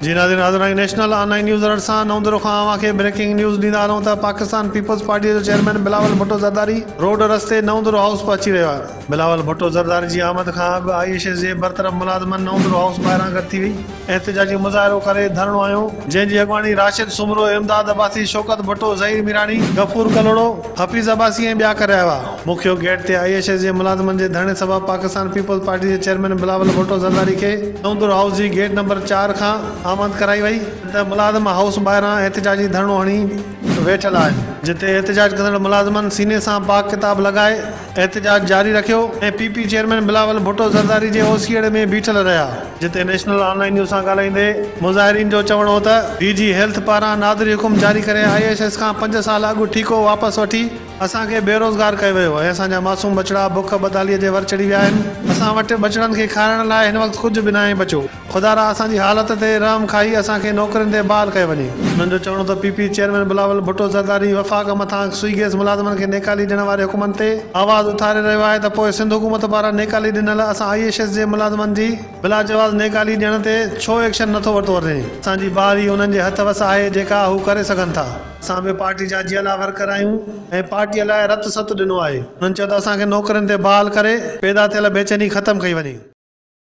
جي ناظرين حاضر آهيون نيشنل آن لائين نيوز الرٽ سان نئون ديرو کان اوهان کي بريڪنگ نيوز ڏيندا هلون ته پاڪستان پيپلز پارٽي جو چيئرمين بلاول ڀٽو زرداري روڊ رستي نئون ديرو هائوس پهچي رهيو آهي. بلاول ڀٽو زرداري جي آمد کان اڳ I S S جي برطرف ملازمن نئون ديرو هائوس ٻاهران گڏ ٿي وئي احتجاجي مظاهرو ڪري ڌرڻو هنيو جنهن جي اڳواڻي راشد سومرو، امداد عباسي، شوڪت ڀٽو، ظهير ميراڻي، غفور ڪلهوڙو، حفيظ عباسي ۽ ٻيا ڪري آيا هئا. مکيو گيٽ تي I S S جي ملازمن جي ڌرڻي سبب پاڪستان پيپلز پارٽي جي چيئرمين بلاول ڀٽو زرداري کي نئون هائوس جي گيٽ نمبر چار کان آمد ڪرائي وئي ته ملازم هائوس ٻاهران احتجاجي ڌرڻو هڻي ويٺل آهن، جتي احتجاج ڪندڙ ملازمن سيني سان پاڪ ڪتاب لڳائي احتجاج جاري رکيو ۽ P P chairman Bilawal Bhutto Zardari جي اوسيئڙي ۾ بيٺل رهيا. جتي نيشنل آن لائين نيوز سان ڳالهائيندي مظاهرين جو چوڻ هو ته ڊي جي هيلٿ پاران نادري حڪم جاري ڪري I S S کان پنج سال اڳ ٺيڪو واپس وٺي اسان کي بيروزگار ڪيو ويو ۽ اسان جا معصوم ٻچڙا بک بدحاليء جي ور چڙهي ويا آهن. اسان وٽ ٻچڙن کي کارائڻ لاء هن وقت ڪجهه به ناهي بچيو. خدارا اسان جي حالت تي رحم کائي اسان کي نوڪرين تي بحال ڪيو وڃي. هنن جو چوڻ هو ته P P chairman Bilawal Bhutto Zardari وفاق مٿان سوئي گئس ملازمن کي نيڪالي ڏيڻ واري حڪمن تي آواز اٿاري رهيو آهي ته پوء سنڌ حڪومت پاران نيڪالي ڏنل اسان I S S جي ملازمن جي بلاجواز نيڪالي ڏيڻ تي ڇو ايڪشن نٿو ورتو وڃي. اسان جي بحالي انهن جي هٿ وس آهي جيڪا هو ڪري سگهن ٿا. اسان به پارٽي جا جيالا ورڪر آهيون ۽ پارٽيء لاء رت ست ڏنو آهي. هنن چيو ته اسان کي نوڪرين تي بحال ڪري پيدا ٿيل بيچيني ختم ڪئي وڃي.